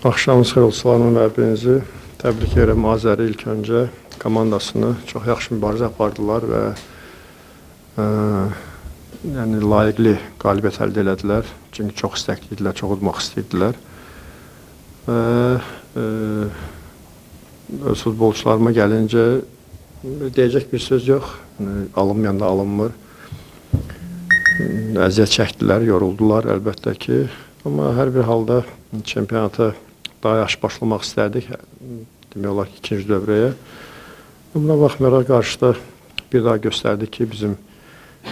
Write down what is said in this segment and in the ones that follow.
Axşamınız xeyir olsun Salam və hepinizi. Təbrik edirəm Azəri ilk öncə komandasını. Çox yaxşı mübarizə apardılar və yəni layiqli qalibiyyət əldə elədilər. Çünki çox istəkli idilər, çox udmaq istəyirdilər. Və öz futbolçularıma gəlincə deyəcək bir söz yox. Yəni, alınmayan da alınmır. Əziyyət çəkdilər, yoruldular əlbəttə ki. Amma hər bir halda çempionata daha yaxşı başlamaq istərdik. Demək olar ki, ikinci dövrəyə. Buna baxmayaraq qarşıda bir daha göstərdik ki, bizim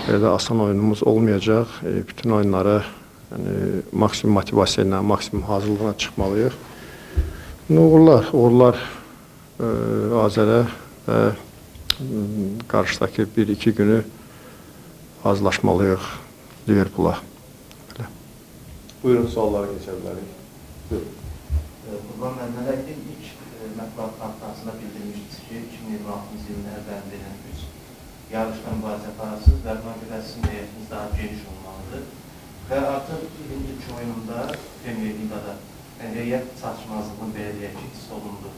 belə də asan oyunumuz olmayacaq. Bütün oyunlara yəni, maksimum motivasiya ilə, maksimum hazırlıqla çıxmalıyıq. Uğurlar, uğurlar Azərə və qarşıdakı bir-iki günü hazırlaşmalıyıq Liverpool'a. Belə. Buyurun, suallara keçə bilərik. Buyurun. Qurban müəllim, hələ ilk mətbuat konfransında bildirmişdiniz ki, 2026-cı ilin əvvəlində ilə 3 yarışla mübarizə aparırsınız və buna görə sizin heyətiniz daha geniş olmalıdır. Və artıq ilin ilk oyununda Premier Liqada heyət çatışmazlığını belə deyək ki, hiss olundu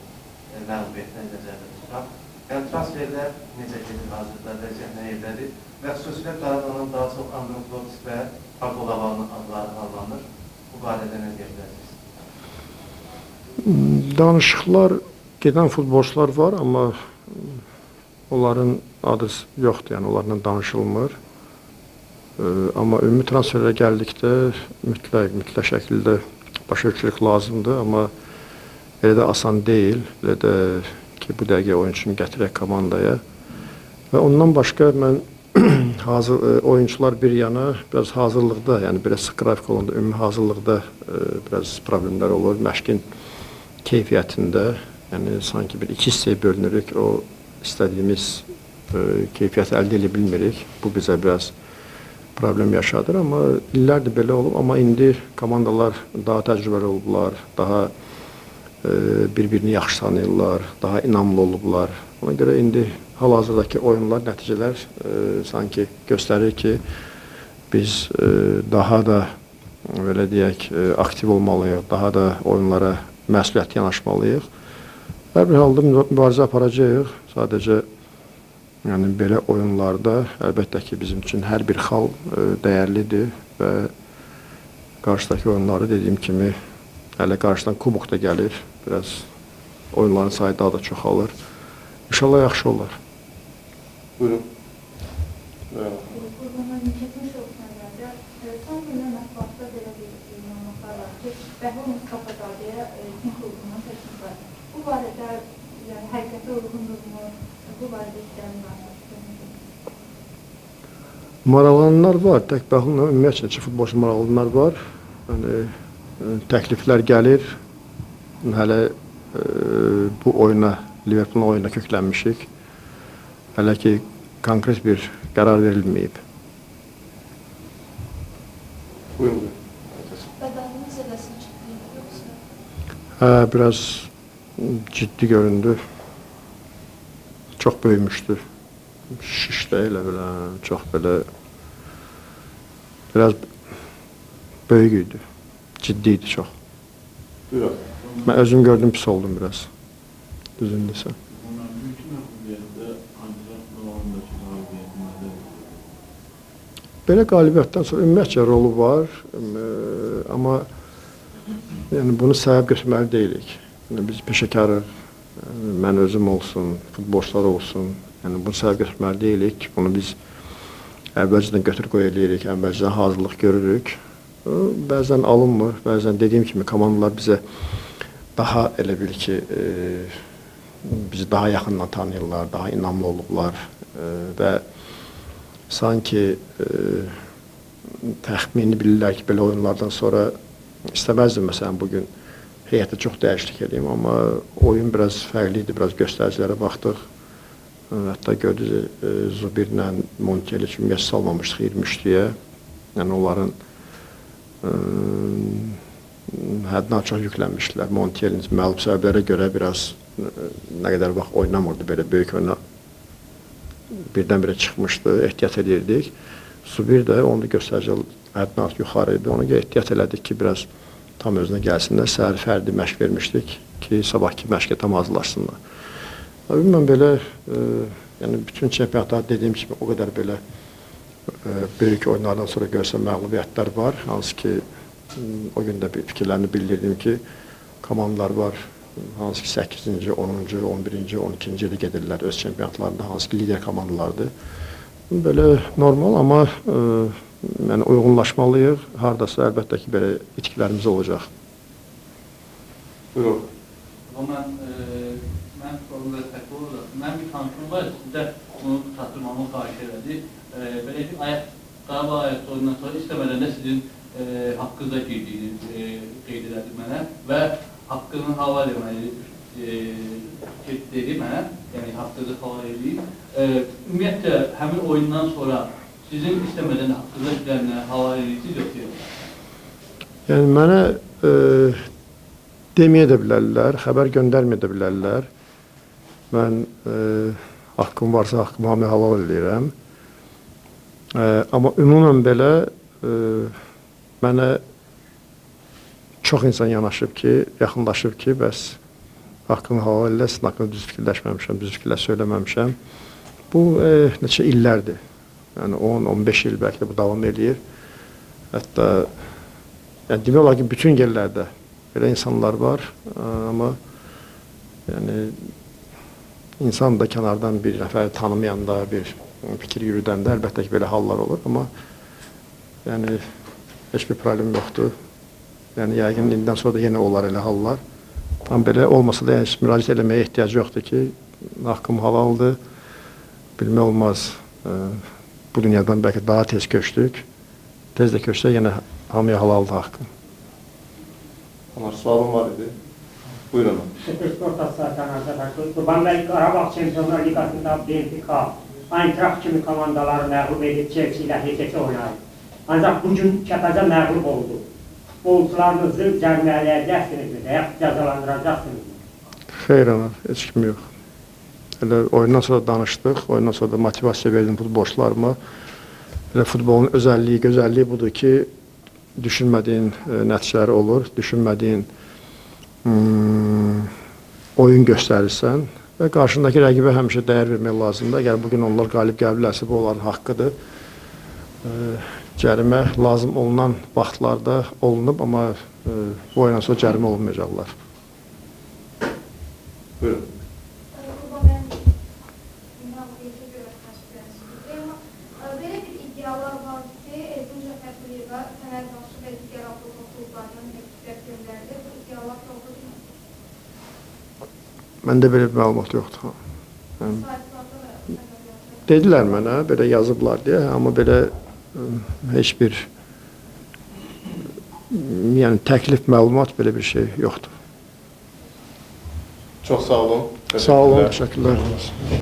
məğlubiyyətlər nəzərdə tutaraq. Yəni transferlər necə gedir hazırda, vəziyyət nə yerdədir və xüsusilə Qarabağın daha çox Andrew Klops və Pablo Lavalın adları hallanır. Bu barədə nə deyə bilərsiniz? Danışıqlar gedən futbolçular var, amma onların adı yoxdur, yəni onlarla danışılmır. Amma ümumi transferə gəldikdə mütləq şəkildə başa düşürük lazımdır, amma elə də asan deyil, elə də ki, bu dəqiqə oyunçunu gətirək komandaya. Və ondan başqa mən oyunçular bir yana biraz hazırlıqda, yəni biraz sıx qrafik olanda ümumi hazırlıqda biraz problemlər olur, məşqin keyfiyyətində, yəni sanki bir iki hissəyə bölünürük, o istədiyimiz keyfiyyəti əldə edə bilmirik. Bu bizə biraz problem yaşadır, amma illərdir belə olub, amma indi komandalar daha təcrübəli olublar, daha bir-birini yaxşı tanıyırlar, daha inamlı olublar. Ona görə indi hal-hazırdakı oyunlar, nəticələr sanki göstərir ki, biz daha da belə deyək, aktiv olmalıyıq, daha da oyunlara məsuliyyətli yanaşmalıyıq. Hər bir halda mübarizə aparacağıq. Sadəcə yəni belə oyunlarda əlbəttə ki, bizim üçün hər bir xal dəyərlidir və qarşıdakı oyunları dediyim kimi hələ qarşıdan kubok da gəlir. Biraz oyunların sayı daha da çoxalır. İnşallah yaxşı olar. Buyurun. Qurban müəllim, keçmiş olsun əvvəlcə. Son günlər mətbuatda belə bir məlumatlar var ki, Bəhlul Mustafazadəyə Çin klubundan təklif var. Bu barədə yəni, həqiqətə uyğundurmu? Bu barədə işlərini danışmaq istəyirsiniz. Maraqlananlar var. Tək Bəhlulla ümumiyyətlə futbolçu maraqlananlar var. Yəni, təkliflər gəlir. Hələ bu oyuna, Liverpool'un oyuna köklənmişik. Hələ ki, konkret bir qərar verilməyib. Buyurun. Bədəninin zədəsi ciddi idi yoxsa? Hə, biraz ciddi göründü. Çox böyümüşdü. Şiş də elə belə, çox belə, biraz böyük idi. Ciddi idi çox. Buyurun. Mən özüm gördüm, pis oldum biraz. Düzün desəm. Belə qalibiyyətdən sonra ümumiyyətcə rolu var, amma yəni, bunu səbəb götürməli deyilik. Yəni, biz peşəkarıq, yəni, mən özüm olsun, futbolçular olsun, yəni, bunu səbəb götürməli deyilik. Bunu biz əvvəlcədən götür-qoy eləyirik, əvvəlcədən hazırlıq görürük. Bəzən alınmır, bəzən dediyim kimi komandalar bizə daha elə bil ki, bizi daha yaxından tanıyırlar, daha inamlı olublar və sanki təxmini bilirlər ki, belə oyunlardan sonra istəməzdim məsələn bugün heyətdə çox dəyişiklik eləyim, amma oyun biraz fərqli idi, biraz göstəricilərə baxdıq. Hətta gördünüz, Zubirlə Montiel üçün ümumiyyətlə salmamışdıq 23-lüyə. Yəni onların həddindən çox yüklənmişdilər. Montielin məlum səbəblərə görə biraz nə qədər vaxt oynamırdı, belə böyük oyuna birdən-birə çıxmışdı, ehtiyat edirdik. Zubir də onu da göstərici həddindən artıq yuxarı idi. Ona görə ehtiyat elədik ki, biraz Tam özünə gəlsinlər. Səhər fərdi məşq vermişdik ki, sabahki məşqə tam hazırlaşsınlar. Ümumən belə, yəni bütün çempionatlar dediyim kimi o qədər belə böyük oyunlardan sonra görsən məğlubiyyətlər var. Hansı ki, o gün də bir fikirlərini bildirdim ki, komandalar var, hansı ki 8-ci, 10-cu, 11-ci, 12-ci yerdə gedirlər öz çempionatlarında, hansı ki lider komandalardır. Belə normal, amma yəni uyğunlaşmalıyıq. Hardasa əlbəttə ki, belə itkilərimiz olacaq. Buyurun. Mən sualım biraz fərqli olacaq. Mənim bir tanışım var, sizdə bunu çatdırmamı xahiş elədi. Belə ki, Qarabağ ayaq oyundan sonra istəmədən də sizin haqqınıza girdiyini qeyd elədi mənə və haqqını halal eləməyi dedi mənə, yəni haqqınızı halal eləyib. Ümumiyyətlə, həmin oyundan sonra sizin istəmədən də haqqınıza girənlə halal eləyirsiniz yoxsa yox? Yəni mənə deməyə də bilərlər, xəbər göndərməyə də bilərlər. Mən haqqım varsa haqqımı hamıya halal eləyirəm. Amma ümumən belə mənə çox insan yanaşıb ki, yaxınlaşıb ki, bəs haqqını halal elə, sizin haqqında düz fikirləşməmişəm, düz fikirlər söyləməmişəm. Bu neçə illərdir. Yəni 10-15 il bəlkə də bu davam eləyir. Hətta yəni, demək olar ki, bütün yerlərdə belə insanlar var, amma yəni insan da kənardan bir nəfəri tanımayanda, bir fikir yürüdəndə əlbəttə ki, belə hallar olur, amma yəni heç bir problem yoxdur. Yəni yəqin indidən sonra da yenə olar elə hallar. Tam belə olmasa da yəni, heç müraciət eləməyə ehtiyac yoxdur ki, haqqım halaldır, bilmək olmaz. Bu dünyadan bəlkə daha tez köçdük. Tez də köçsə yenə hamıya halaldır haqqım. Anar, sualım var idi. Buyurun. Supersport Assosiasiyası Qurban bəy, Qarabağ Çempionlar Liqasında Benfica, Eintracht kimi komandaları məğlub edib Chelsea ilə heç-heçə oynayır. Ancaq bugün Kəpəzə məğlub oldu. Futbolçularınızı cərimələyəcəksinizmi və yaxud cəzalandıracaqsınızmı? Xeyr, Anar, heç kim yox. Elə oyundan sonra danışdıq, oyundan sonra da motivasiya verdim futbolçularıma. Elə futbolun özəlliyi, gözəlliyi budur ki, düşünmədiyin nəticələri olur, düşünmədiyin oyun göstərirsən və qarşındakı rəqibə həmişə dəyər vermək lazımdır. Əgər bugün onlar qalib gəlirlərsə, bu onların haqqıdır. Cərimə lazım olunan vaxtlarda olunub, amma bu oyundan sonra cərimə olunmayacaqlar. Buyurun. Qurban bəy, məğlubiyyətə görə təəssüflənirəm, amma belə bir iddialar var ki, Elvin Cəfərquliyeva Fenerbahçe və digər Avropa klublarından təkliflər göndərilir. Bu iddialar doğrudurmu? Məndə belə bir məlumat yoxdur. Yəni, dedilər mənə, belə yazıblar deyə, amma belə heç bir yəni təklif, məlumat belə bir şey yoxdur. Çox sağ olun. Sağ olun, təşəkkürlər.